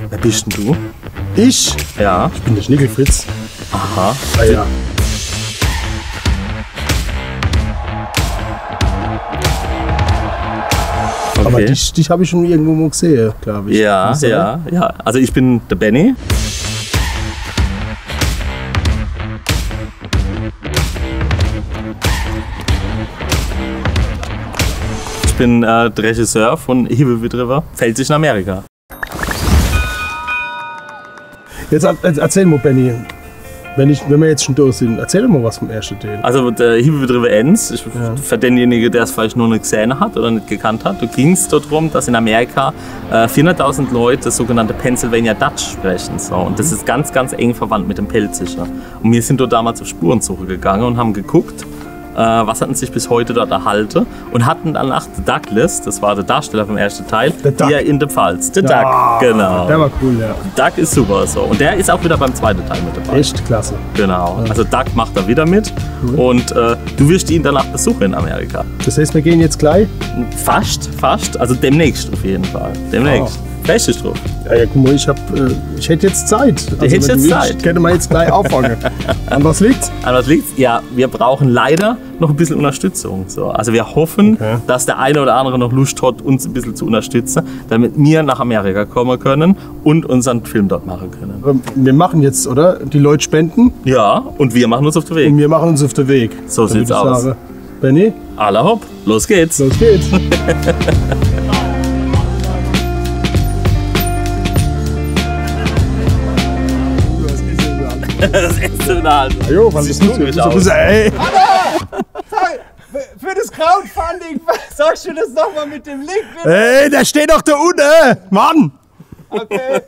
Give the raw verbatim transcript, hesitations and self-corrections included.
Wer bist denn du? Ich? Ja. Ich bin der Schnickelfritz. Aha. Ah, ja. Aber dich, dich habe ich schon irgendwo mal gesehen, glaube ich. Ja, ja, ja. Also ich bin der Benny. Ich bin äh, der Regisseur von Hibbelbedriewer, Pälzisch in Amerika. Jetzt, jetzt erzähl mal, Benny, wenn, ich, wenn wir jetzt schon da sind, erzähl mal was vom ersten Teil. Also der Hibbelbedriewer eins, ich, ja, für denjenigen, der es vielleicht noch nicht gesehen hat oder nicht gekannt hat, da ging es darum, dass in Amerika äh, vierhunderttausend Leute das sogenannte Pennsylvania Dutch sprechen. So. Und das ist ganz, ganz eng verwandt mit dem Pälzischen. Und wir sind dort damals auf Spurensuche gegangen und haben geguckt, äh, was hatten sich bis heute dort erhalten und hatten danach The Douglas, das war der Darsteller vom ersten Teil, hier in der Pfalz. The Duck, genau. Der war cool, ja. Duck ist super so. Und der ist auch wieder beim zweiten Teil mit dabei. Echt klasse. Genau. Ja. Also Duck macht da wieder mit. Cool. Und äh, du wirst ihn danach besuchen in Amerika. Das heißt, wir gehen jetzt gleich? Fast, fast. Also demnächst auf jeden Fall. Demnächst. Ah. Freust dich drauf? Ja, ja, guck mal, ich, hab, äh, ich hätte jetzt Zeit. Also, wenn du willst, können wir jetzt gleich anfangen. An was liegt's? An was liegt's? Ja, wir brauchen leider noch ein bisschen Unterstützung. So. Also wir hoffen, okay, dass der eine oder andere noch Lust hat, uns ein bisschen zu unterstützen, damit wir nach Amerika kommen können und unseren Film dort machen können. Ähm, wir machen jetzt, oder? Die Leute spenden. Ja, und wir machen uns auf den Weg. Und wir machen uns auf den Weg. So sieht's aus. Dann würd ich sagen, Benny? Alla hopp, los geht's. Los geht's. Das ist so nah. Ajo, was ist gut? Ey. Für das Crowdfunding, sagst du das nochmal mit dem Link, bitte? Ey, der steht doch da unten, Mann! Okay.